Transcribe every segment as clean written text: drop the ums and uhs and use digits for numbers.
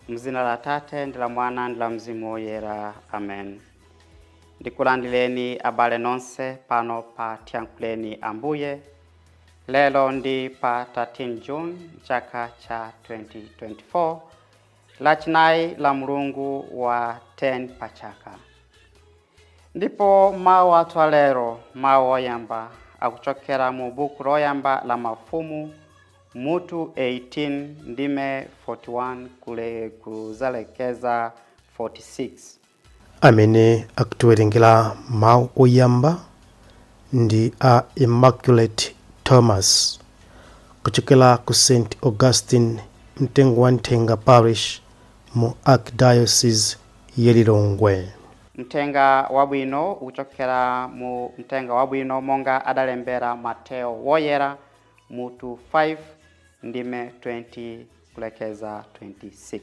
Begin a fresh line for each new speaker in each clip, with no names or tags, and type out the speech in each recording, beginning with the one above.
Mzina la Tate ndi la Mwana ndi la Mzimu Woyera, amen. Ndikulandileni abale nonse pano pa Tiyankhuleni Ambuye. Lero ndi pa 13 June chaka cha 2024, Lachinayi la Mulungu wa 10 pa chaka. Ndipo mawu athu alero, mawu oyamba, akuchokera mu buku loyamba la Mafumu, mutu 18, ndime 41 kule kuzalekeza 46.
Amene akutiwerengera mawu oyamba ndi a Immaculate Thomas kuchokera ku St Augustine Mtengo wa Nthenga Parish mu Archdiocese ya Lilongwe.
Mthenga wabwino ukuchokera mu Mthenga Wabwino monga adalembera Mateo Woyera, mutu 5, ndime 20 kulekeza 26.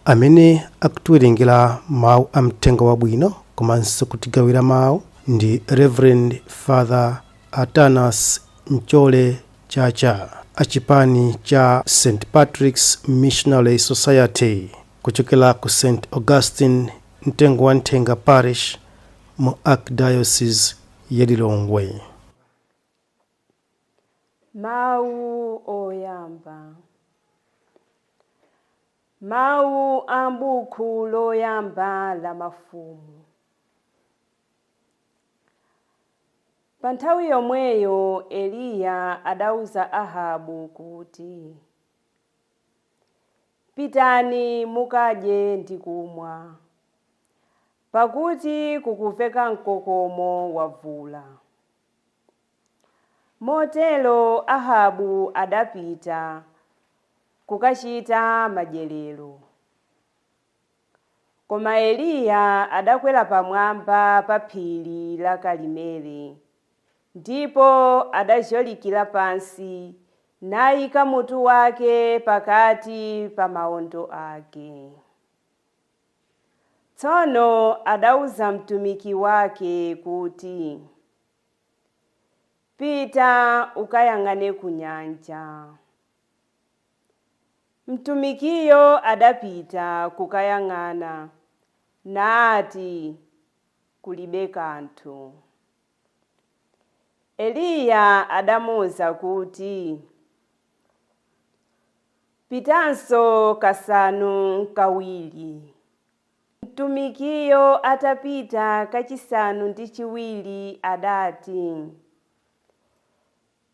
Amene akutiwerengera mawu a mthenga wabwino komanso kutigawira mawu ndi Reverend Father Atanas Nchole Chacha achipani cha St Patrick's Missionary Society kuchokera ku St Augustine Mtengo wa Nthenga Parish mu Archdiocese ya Lilongwe.
Mawu oyamba. Mawu a m'buku loyamba la Mafumu. Pa nthawi yomweyo Eliya adauza Ahabu kuti, "Pitani mukadye ndi kumwa, pakuti kukumveka mkokomo wa mvula." Motero Ahabu adapita kukachita madyerero. Koma Eliya adakwera pamwamba pa phiri la Karimeli, ndipo adajolikira pansi nayika mutu wake pakati pa mawondo ake. Tsono adauza mtumiki wake kuti, "Pita ukayang'ane ku nyanja." Mtumikiyo adapita kukayang'ana nati, "Kulibe kanthu." Eliya adamuwuza kuti, "Pitanso kasanu kawiri." Mtumikiyo atapita kachisanu ndi chiwiri adati,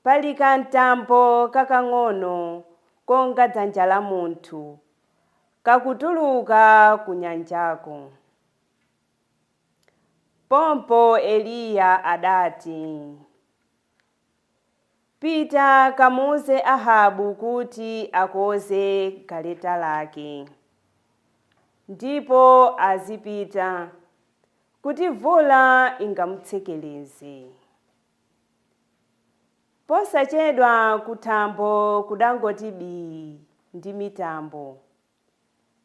"Pali kamtambo kakang'ono konga dzanja la munthu kakutuluka ku nyanjako." Pompo Eliya adati, "Pita kamuuze Ahabu kuti akonze galeta lake ndipo azipita, kuti mvula ingamutsekereze." Posachedwa kuthambo kudangoti bii ndi mitambo,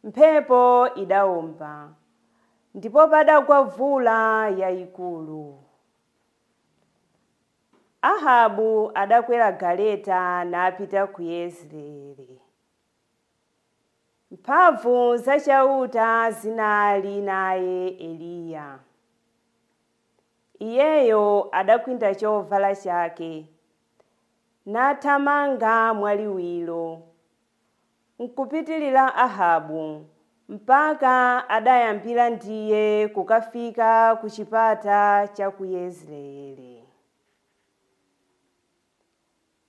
mphepo idawomba, ndipo padagwa mvula yayikulu. Ahabu adakwera galeta napita ku Yezireeli. Mphamvu za Chauta zinali naye Eliya. Iyeyo adakwinda chovala chake nathamanga mwaliwiro nkupitilira Ahabu mpaka adayambira ndiye kukafika ku chipata cha ku Yezireeli.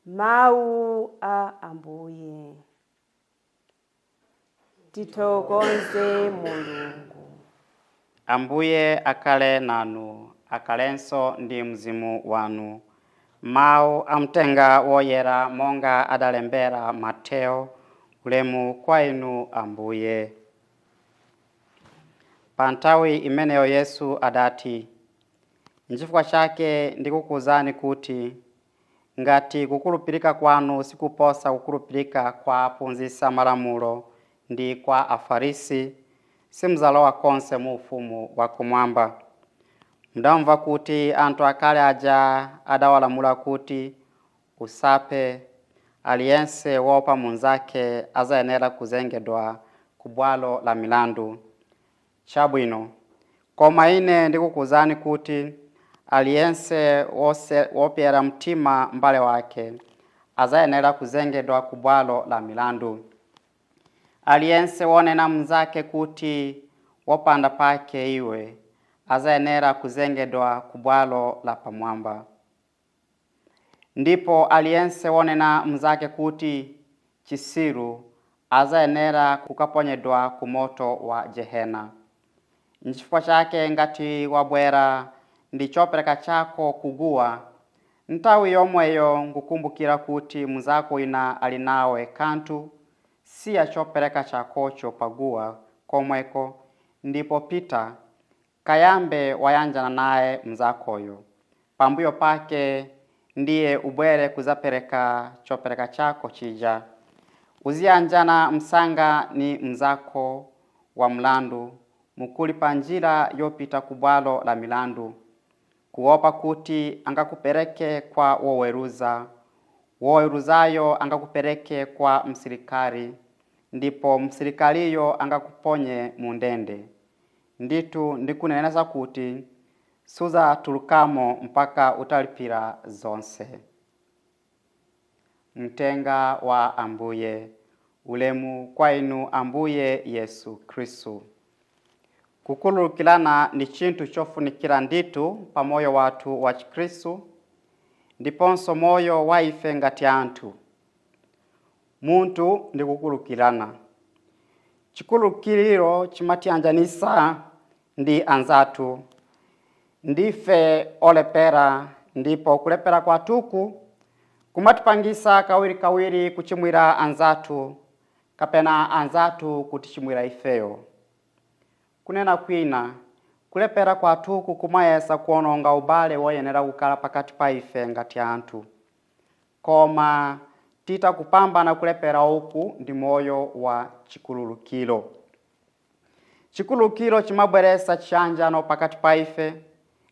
Mawu a Ambuye. Tithokoze Mulungu.
Ambuye akhale nanu, akhalenso ndi mzimu wanu. Mawu a Mthenga Woyera monga adalembera Mateo. Ulemu kwa inu, Ambuye. Pa nthawi imeneyo Yesu adati, "Nchifukwa chake ndikukuwuzani kuti ngati kukhulupirika kwanu sikuposa kukhulupirika kwa aphunzitsi malamulo ndi kwa Afarisi, simuzalowa konse mu ufumu wakumwamba. Mudamva kuti anthu akale aja adawalamula kuti, usaphe, aliyense wopa munzake azayenera kuzengedwa ku bwalo la milandu. Chabwino, koma ine ndikukuwuzani kuti aliyense wopyera mtima m'bale wake azayenera kuzengedwa ku bwalo la milandu. Aliyense wonena mnzake kuti wopanda pake iwe azayenera kuzengedwa ku bwalo la pamwamba. Ndipo aliyense wonena mnzake kuti chisiru azayenera kukaponyedwa ku moto wa jehena. Nchifukwa chake ngati wabwera ndi chopereka chako kuguwa, nthawi yomweyo nkukumbukira kuti mnzako wina ali nawe kanthu, siya chopereka chakocho paguwa komweko, ndipo pita kayambe wayanjana naye mnzakoyo. Pambuyo pake ndiye ubwere kuzapereka chopereka chako chija. Uziyanjana msanga ni mnzako wa mlandu mukuli pa njira yopita ku bwalo la milandu, kuopa kuti angakupereke kwa woweruza, woweruzayo angakupereke kwa msilikali, ndipo msilikaliyo angakuponye mu ndende. Ndithu ndikuneneza kuti suzatulukamo mpaka utalipira zonse. Mtenga wa Ambuye. Ulemu kwa inu Ambuye Yesu Khristu. Kukhululukirana ndi chinthu chofunikira ndithu pa moyo wathu wa Chikhristu ndiponso moyo wa ife ngati anthu. Munthu ndi kukhululukirana. Chikhululukiro chimatiyanjanisa ndi anzathu. Ndife olepera, ndipo kulepera kwathuku kumatipangisa kawirikawiri kuchimwira anzathu kapena anzathu kutichimwira ifeyo. Kunena kwina, kulepera kwathuku kumayesa kuononga ubale woyenera kukhala pakati pa ife ngati anthu. Koma titakupambana kulepera uku ndi moyo wa chikhululukiro. Chikhululukiro chimabweresa chiyanjano pakati pa ife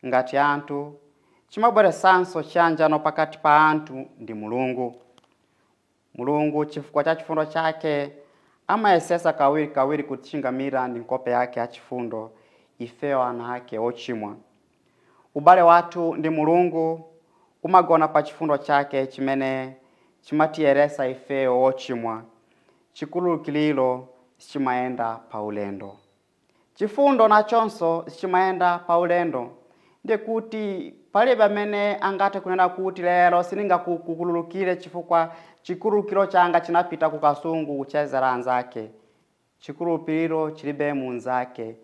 ngati anthu, chimabweresanso chiyanjano pakati pa anthu ndi Mulungu. Mulungu chifukwa cha chifundo chake amayesesa kawirikawiri kutichingamira ndi nkhope yake ya chifundo ifeyo ana ake ochimwa. Ubale wathu ndi Mulungu umagona pa chifundo chake chimene chimatiyeresa ifeyo ochimwa. Chikhululukiro sichimayenda pa ulendo. Chifundo nachonso sichimayenda pa ulendo. Ndiye kuti palibe amene angathe kunena kuti lero sindingakukhululukire chifukwa chikhululukiro changa chinapita ku Kasungu kuchezera anzake. Chikhululukiro chilibe munzake.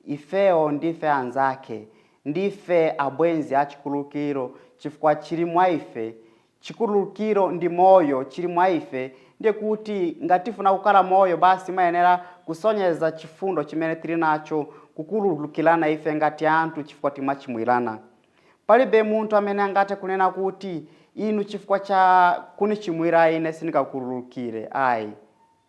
Ifeyo ndife anzake, ndife abwenzi a chikhululukiro chifukwa chili mwa ife. Chikhululukiro ndi moyo chili mwa ife. Ndiye kuti ngati tifuna kukhala moyo basi mayenera kusonyeza chifundo chimene tili nacho, kukhululukirana ife ngati anthu chifukwa timachimwirana. Palibe munthu amene angathe kunena kuti inu chifukwa cha kunichimwira ine sindingakukhululukire. Ayi,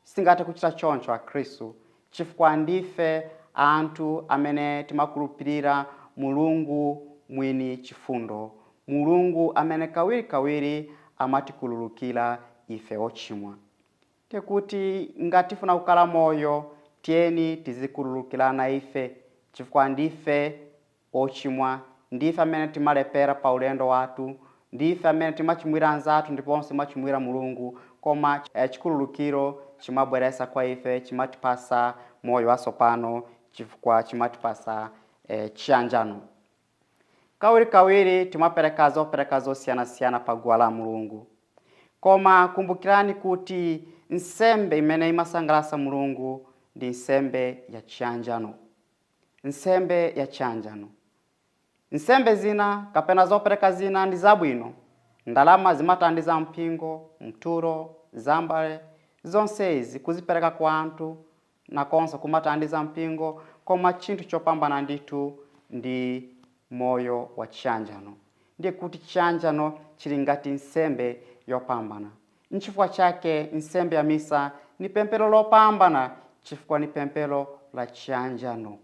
singathe kuchita choncho Akhristu, chifukwa ndife anthu amene timakhulupirira Mulungu mwini chifundo, Mulungu amene kawirikawiri amatikhululukira ife ochimwa. Tikuti ngati tifuna kukhala moyo, tiyeni tizikhululukirana ife chifukwa ndife ochimwa, ndife amene timalepera pa ulendo wathu, ndife amene timachimwira anzathu ndiponso timachimwira Mulungu. Koma chikhululukiro chimabweresa kwa ife, chimatipasa moyo watsopano chifukwa chimatipasa chiyanjano. Kawirikawiri timapereka zopereka zosiyanasiyana pa guwa la Mulungu, koma kumbukirani kuti nsembe imene imasangalatsa Mulungu ndi nsembe ya chiyanjano. Nsembe ya chiyanjano. Nsembe zina kapena zopereka zina ndi zabwino. Ndalama zimathandiza mpingo, mturo, zambale, zonse izi kuzipereka kwa anthu nakonso kumathandiza mpingo. Koma chinthu chopambana ndithu ndi moyo wa chiyanjano. Ndiye kuti chiyanjano chili ngati nsembe yopambana. Nchifukwa chake nsembe ya misa ni pemphero lopambana, Chifukwa ni pemphero la chiyanjano,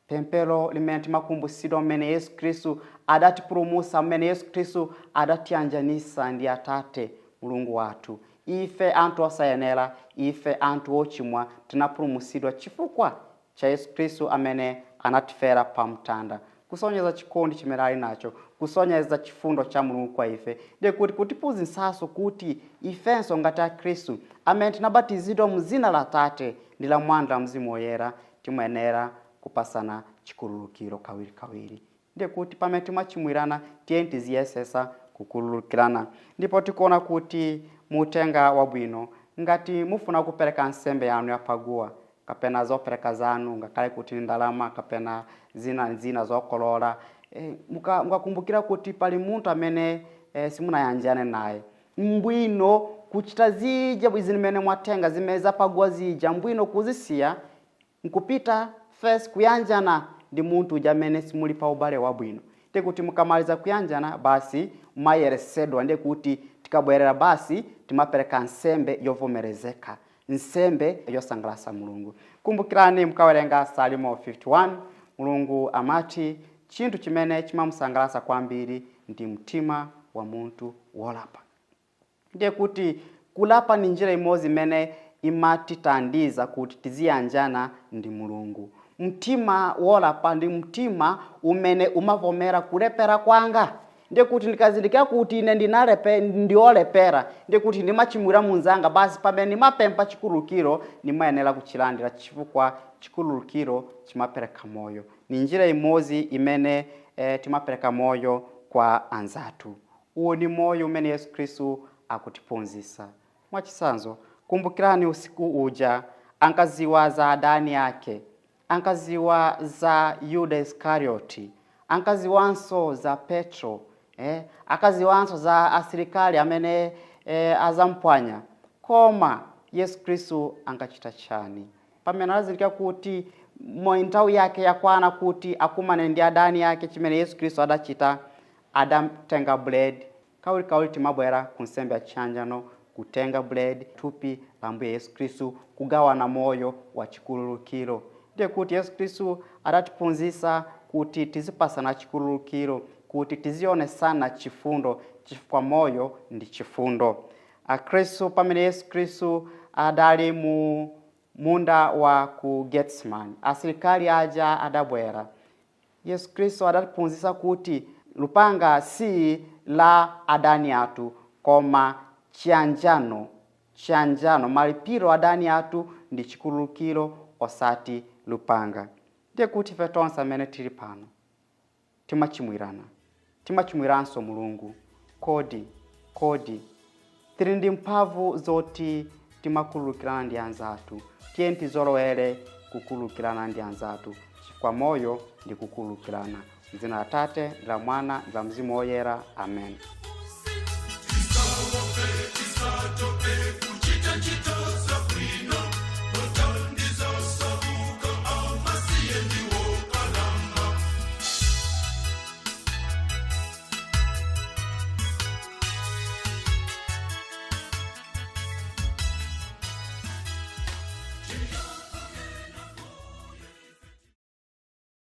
pemphero limene timakumbutsidwa mmene Yesu Khristu adatipulumutsa, mmene Yesu Khristu adatiyanjanisa ndi Atate Mulungu wathu. Ife anthu osayenera, ife anthu ochimwa, tinapulumutsidwa chifukwa cha Yesu Khristu amene anatifera pamtanda, kusonyeza chikondi chimene ali nacho, kusonyeza chifundo cha Mulungu kwa ife. Ndiye kuti kutiphunzitsanso kuti ifenso ngati Akhristu amene tinabatizidwa mu dzina la Tate ndi la Mwana la Mzimu Woyera, timayenera kupasana chikhululukiro kawirikawiri. Ndiye kuti pamene timachimwirana, tiye tiziyesesa kukhululukirana. Ndipo tikuona kuti muuthenga wabwino, ngati mufuna kupereka nsembe yanu yapaguwa kapena zopereka zanu, ngakhale kuti ndalama kapena zina zina zokolola, mukakumbukira kuti pali munthu amene simunayanjane naye, mbwino kuchita zija zimene mwatenga, zimene zapaguwa zija, mbwino kuzisiya nkupita first kuyanjana ndi munthu uja amene simuli pa ubale wabwino. Ndiye kuti mukamaliza kuyanjana, basi mayeresedwa. Ndiye kuti tikabwerera, basi timapereka nsembe yovomerezeka, nsembe yosangalatsa Mulungu. Kumbukirani mukawerenga Salimo 51, Mulungu amati chinthu chimene chimamusangalatsa kwambiri ndi mtima wa munthu wolapa. Ndiye kuti kulapa ni njira imodzi imene imatithandiza kuti tiziyanjana ndi Mulungu. Mtima wolapa ndi mtima umene umavomera kulepera kwanga. Ndiye kuti ndikazindikira kuti ine ndiolepera, ndiye kuti ndimachimwira munzanga, basi pamene ndimapempha chikhululukiro ndimayenera kuchilandira, chifukwa chikhululukiro chimapereka moyo. Ni njira imodzi imene timapereka moyo kwa anzathu. Uwo ni moyo umene Yesu Khristu akutiphunzitsa. Mwachitsanzo, kumbukirani usiku uja ankaziwa za adani ake, ankaziwa za Yuda Iskarioti, ankaziwanso za Petro, akaziwanso za asilikali amene azamphwanya. Koma Yesu Khristu ankachita chani pamene anazindikira kuti mo nthawi yake yakwana kuti akumane ndi adani ake? Chimene Yesu Khristu adachita, adatenga bread. Kawirikawiri timabwera ku nsembe ya chiyanjano kutenga bread, thupi la Ambuye Yesu Khristu, kugawana moyo wa chikhululukiro. Ndiye kuti Yesu Khristu adatiphunzitsa kuti tizipasana chikhululukiro, kuti tizionesana chifundo, chifukwa moyo ndi chifundo. Akhristu, pamene Yesu Khristu adali mu munda wa ku Getsemani, asilikali aja adabwera, Yesu Khristu adatiphunzitsa kuti lupanga si la adani athu, koma chiyanjano. Chiyanjano, malipiro adani athu ndi chikhululukiro, osati lupanga. Ndiye kuti ife tonse amene tili pano timachimwirana, timachimwiranso Mulungu. Kodi tili ndi mphamvu zoti timakhululukirana ndi anzathu? Tiye tizolowere kukhululukirana ndi anzathu, chifukwa moyo ndi kukhululukirana. Mdzina la Tate, la Mwana, la Mzimu Woyera, amen.